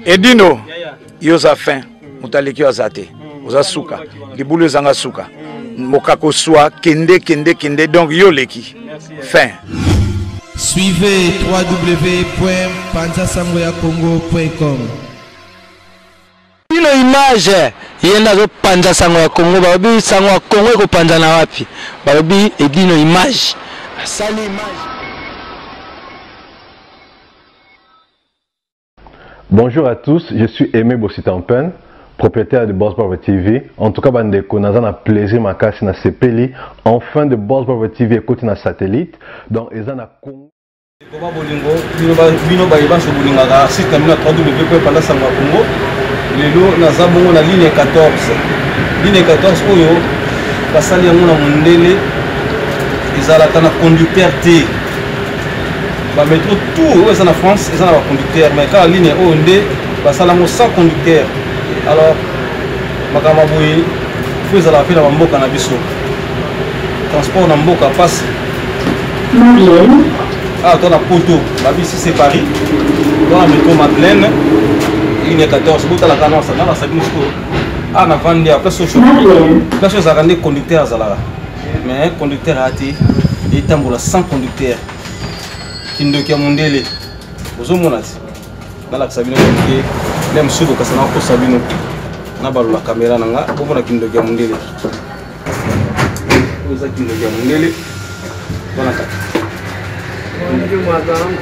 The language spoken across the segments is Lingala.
Edino, yo oza fin, moto aleki yo aza te, oza suka, libulu ezanga suka, mokako swa, kende kende kende, donc yo oleki, fin. Suivez www.panzasangoyakongo.com. Bino image ye nde azopanza sango ya Congo, balobi sango ya Congo ekopanzana wapi? Balobi Edino image asali image. Bonjour à tous, je suis Aimé Bossitampen, propriétaire de Boss Barber TV. En tout cas, bandeko, naza na plaisir makasi na sepeli. Enfin de Boss Barber TV ekoti na satellite. Donc eza na Congo. Koma bolingo bino baye banso bolingaka site na bino ya www.panda sango ya Congo. Lelo naza bongo na ligne 14. Ligne 14 oyo basali yango na mondele ezalaka na conducteur te. Ba metro tout oyo eza na France eza na ba conducteur mais kaka ligne oyo nde basala yango sans conducteur. Alors makambo ya boye fo ezalaka mpe na bamboka na biso. Transport na mboka pasi. Madeleine. Ah, toi na poto, babi si c'est Paris. Toi na métro Madeleine. Ligne 14, botalaka na na na sabino sikoyo. Ah na vandi ya place oyo. Place oyo ezalaka nde conducteur azalaka. Mais conducteur ati etambola sans conducteur. Kindoki ya mondele. Ozomona ti. Nalakisa bino te. Nde mosusu bokasa na kosa bino. Na balola kamera na nga, bomona kindoki ya mondele. Oyo eza kindoki ya mondele. Wana kati.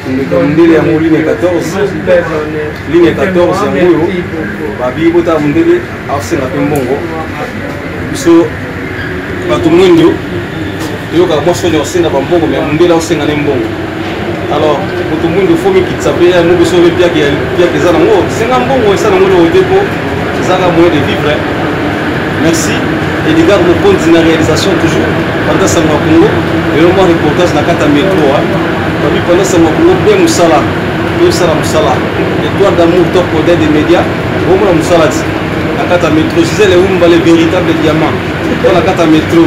Kindoki ya mondele yango ligne 14. Ligne 14 yango oyo babi botala mondele asenga mpe mbongo. Biso bato mwindo toyokaka mwa soni osenga bambongo me mondele aosenga ne mbongo. Alors moto mwindo fo mikitisa mpe yango biso mpe piake eza nango senga mbongo esa nango eloko te mpo ezaka moyen de vivre. Merci Edgar Mokonzi na réalisation toujours pendant sango ya Congo lelo mwa reportage na kati ya metro babi pendant sango ya Congo mpe mosala mpe osala mosala étoile d'amour top modèle des médias omona mosala ti na kati ya metro Gisèle Eumba le véritable diamant to na kati ya metro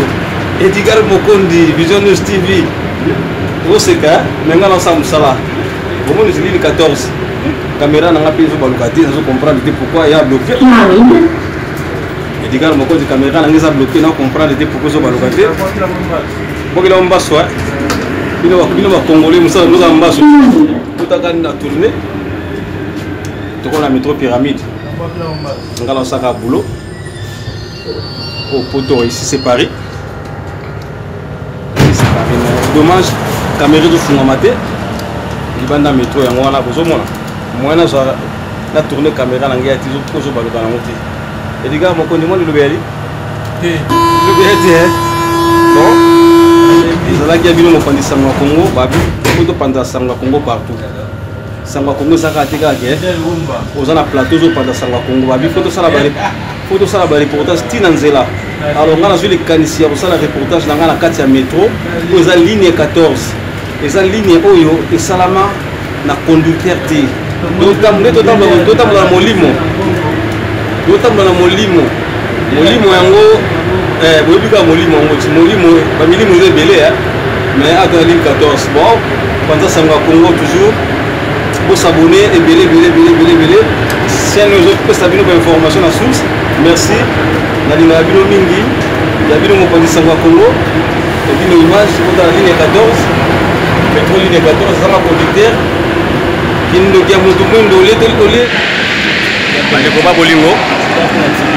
Edgar Mokondi Vision News TV oseka me ngai nasala mosala omoni ligne 14 caméra na nga mpe ezobaluka te nazo comprendre te pourquoi ya bloqué. Edgar Mokonzi caméra na nga eza bloqué na comprendre te pourquoi ezobaluka te. Bokela mbaso bino bino ba congolais mosala bino kaka mbaso kutaka na tourner tokona métro pyramide nga nasaka boulot au poto ici c'est Paris. Ici c'est Paris mais dommage caméra ezofungwama te libanda métro yango wana bozomona moyen nazwa na tourner caméra na ngai ya ti ozobaluka nango te. Edgar Mokonzi mwa liloba yali liloba ya te bon ezalaki ya bino mopanzi sango ya Congo babi po topanza sango ya Congo partout. Sango ya Congo ezalaka te kaka ke oza na plateau ozopanza sango ya Congo babi fo tosala ba reportage ti na nzela. Alors ngai nazwi likanisi ya kosala reportage na ngai na kati ya metro oyo eza ligne 14 eza ligne oyo esalama na conducteur te. Nde totambola na molimo, totambola na molimo, molimo yango boyebi kaka molimo yango ti molimo bamilimo eza ebele mais ata na ligne 14 bon panza sango ya Congo toujours bosabonner ebele ebele ebele ebele ebele chaîne oyo ezopesa bino bainformation na source. Merci, nalingaka bino mingi ya bino mopanzi sango ya Congo ebino image botala ligne 14 metro ligne 14 ezanga conducteur kindoki ya moto mwindo olie to olie. Bandeko ba bolingo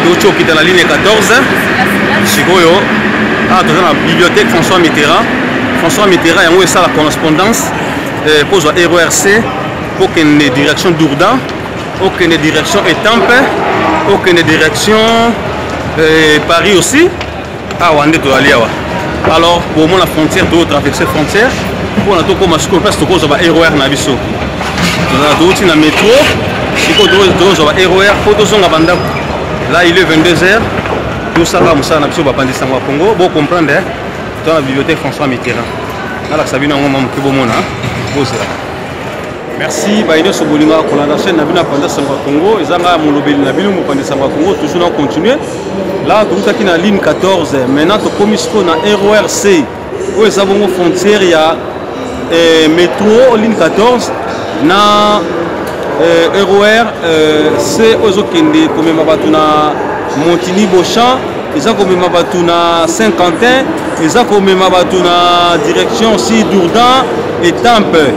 touti okita na ligne 14 sikoyo awa toza na bibliothèque François Mitterrand. François Mitterrand yango esala correspondance kozwa RORC okende direction Dourdan, okende direction Etampe, okende direction Paris aussi. Awa nde tozali awa. Alors bomona frontière, tozo traverser frontière mpona tokóma sikoyo place tokozwa ba ROR na biso. Tozala touti na métro sikoyo tozwa ba ROR mpo tozonga bandako. Là il est 22h, tosala mosala na biso bapanzi sango ya Congo bo comprendre. Toza na bibliothèque François Mitterrand. Nalakisa bino yango mwa moke bomona bozela. Merci baye nyonso bolingaka kolanda chaîne na bino ya Panza Sango ya Congo. Eza ngai ya molobeli na bino mopanzi sango ya Congo, toujours na continuer. Là toutaki na ligne 14, maintenant tokomi sikoyo na RORC oyo eza bongo frontière ya métro ligne 14 na euh, ROR euh, C oyo ezokende komema bato na Montigny Beauchamp eza komema bato na Saint Quentin eza komema bato na direction aussi Dourdan et Tempe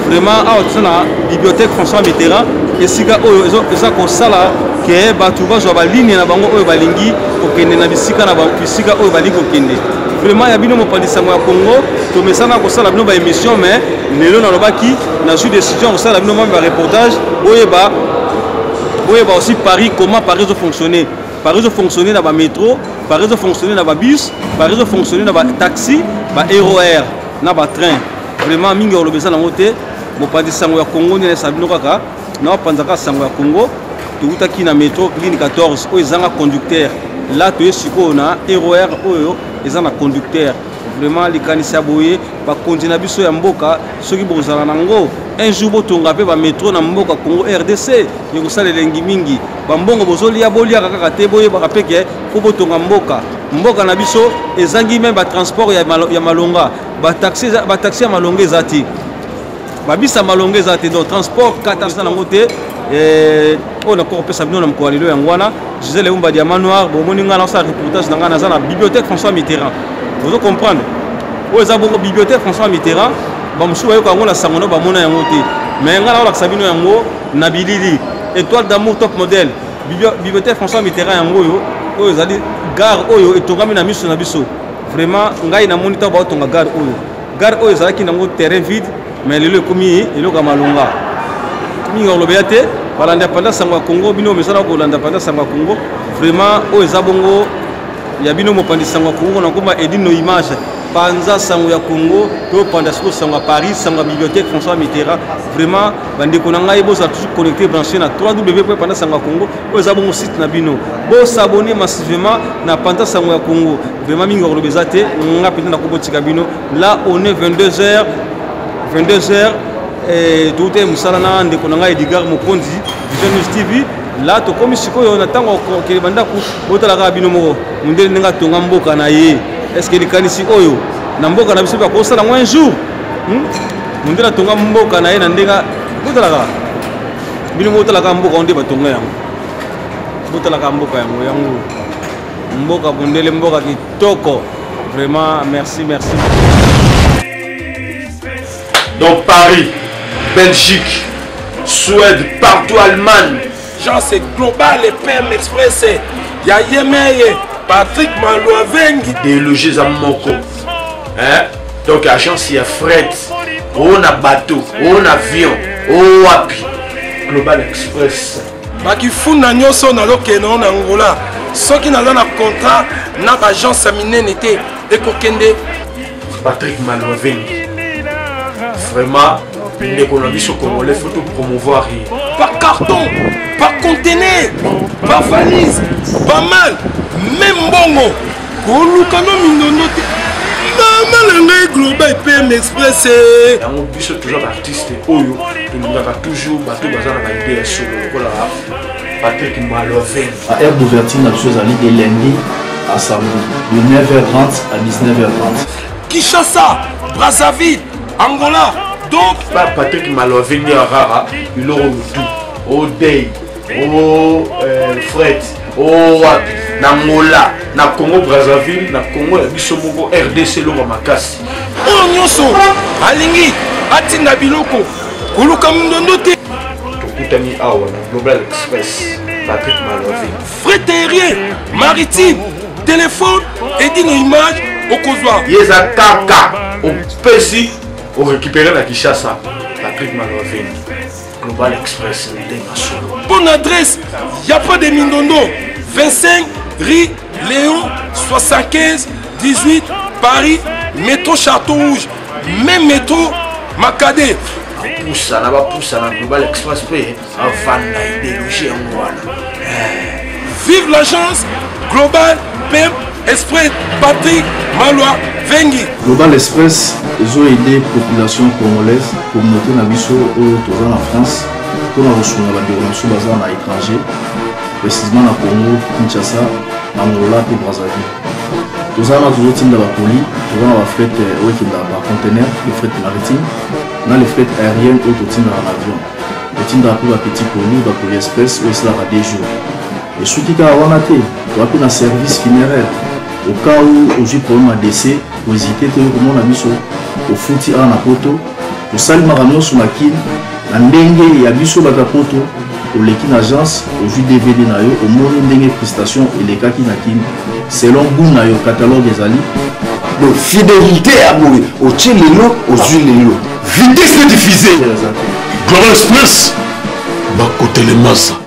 vraiment awa toza na bibliothèque François Mitterrand esika oyo eza kosala ke bato bazwa baligne na bango oyo balingi kokende na bisika na bisika oyo balingi kokende vraiment ya bino mopanzi sango ya Congo tomesana kosala bino ba émission mais lelo nalobaki nazwi décision ya kosala bino mwa ba reportage boyeba boyeba aussi Paris comment Paris ezo fonctionner Paris ezo fonctionner na ba métro Paris ezo fonctionner na ba bus Paris ezo fonctionner na ba taxi ba RER na ba train vraiment mingi ya koloba eza nango te mopanzi sango ya Congo nde nayesa bino kaka naopanza kaka sango ya Congo towutaki na métro ligne 14 oyo ezanga conducteur la toye sikoyo na RER oyo eza na conducteur vraiment likanisi ya boye bakonzi na biso ya mboka soki bokozala na ngo un jour botonga mpe bametro na mboka congo rdc ekosala elengi mingi bambongo bozolia boliaka kaka te boyebaka mpe ke mpo botonga mboka mboka na biso ezangi meme batransport ya malonga bataxi ya malonga eza te babisa malonga eza te donc transport catastrophe nango te eh, oyo nakoki kopesa bino na mokolo ya lelo yango wana gisele eumba diamant noir bomoni ngai naosala reportage na ngai naza na bibliothèque françois mitterrand ozo comprendre oyo eza bongo bibliothèque françois mitterrand bamosusu bayoka yango na sango no bamona yango te mais ngai naolakisa bino yango na bilili étoile d'amour top modèle bibliothèque françois mitterrand yango oyo oyo ezali gare oyo etongami na miso na biso vraiment ngai namoni ntango baotonga gare oyo Gare oyo ezalaki nango terrain vide mais lelo ekomi eloko ya malonga mingi kolobela te balandi ya panda sango ya Congo bino mesana kolanda panda sango ya Congo vraiment oyo eza bongo ya bino mopanzi sango ya Congo na koma Edino Image panza sango ya Congo to panda siko sango ya Paris sango ya bibliothèque François Mitterrand vraiment bandeko na ngai bozala toujours connecté branché na www.panda sango ya Congo oyo eza bongo site na bino bosabonne massivement na panza sango ya Congo vraiment mingi bakoloba eza te nga mpenza nakobotika bino là on est 22 heures 22 heures eh, touta mosala na ndeko na ngai Edgar Mokonzi Vision News TV la tokomi sikoyo na ntango kokende bandako botala kaka bino moko mondele ndenge atonga mboka na ye estce likanisi oyo na mboka na biso mpe akosala yango un jour hmm? mondele atonga mboka na ye na ndenge botala kaka bino botalaka mboka nde batonga yango botalaka mboka yango yango mboka bondele mboka kitoko vraiment merci merci donc paris belgique suède partout allemagne genre c'est global et pm express ya yemeye patrick maluavengi idéologie eza moko hein? donc agence ya fret oyo na bateau oyo na avion oyo wapi global express bakifunda nyonso nazokende na angola soki naza na contrat na baagence ya minene te ekokende patrick malwavengi vraiment ndeko na biso congolais faut to promouvoir ye par carton par conteneur par valise pas mal même mbongo koluka no mindondo te mama na ngai global pm express eh. yango biso toza baartiste oyo tolingaka toujours bato baza na baide ya solo lokola patrick maloven heure d'ouverture na biso ezali de lundi à samedi de 9h30 à 19h30 kinshasa brazzaville angola donc pa patrick maloven nde arara biloko motu odei o euh, fret o wapi na angola na congo brazzaville na congo ya biso moko rdc eloko makasi oyo nyonso alingi atinda biloko koluka mindondo te tokutani awa na global express patrick malove fret aérien maritime telefone edino image okozwa ye eza kaka opesi orécupere na kinshasa patrick malove Global Express nde masolo. Bonne adresse, y a pas de mindondo. 25 rue Léon 75 18 Paris, métro Château Rouge, même métro Makade. Bapusana bapusana Global Express mpe avanda ideologie yango wana. Vive l'agence Global PM Express Patrick Malwa Vengi. Global Express ezo aider population congolaise, communauté na biso oyo toza na France mpona kosunga bandeko na biso baza na étranger, précisément na Congo, Kinshasa, na Angola mpe Brazzaville. Toza wana tozotinda bakoli, toza na bafret eh, oyo ekendaka par conteneur, le fret maritime, na le fret aérienne oyo totindaka na avion. Totindaka mpe ba petit colis, ba colis express oyo esalaka 2 jours. Esuki kaka wana te, toza mpe na service funéraire. Au cas où ozwi problème ya décès, kohésite te, oyo komona biso, ofuti awa na poto, tosali makambo nyonso na Kin na ndenge ya biso bato ya poto. Oleki na agence, ozwi DVD na yo, omoni ndenge prestation elekaki na Kin selon goût na yo, catalogue ezali. Donc fidélité ya boye, otie lelo, ozwi lelo. Vitesse de diffuser Global Express bakotelemasa.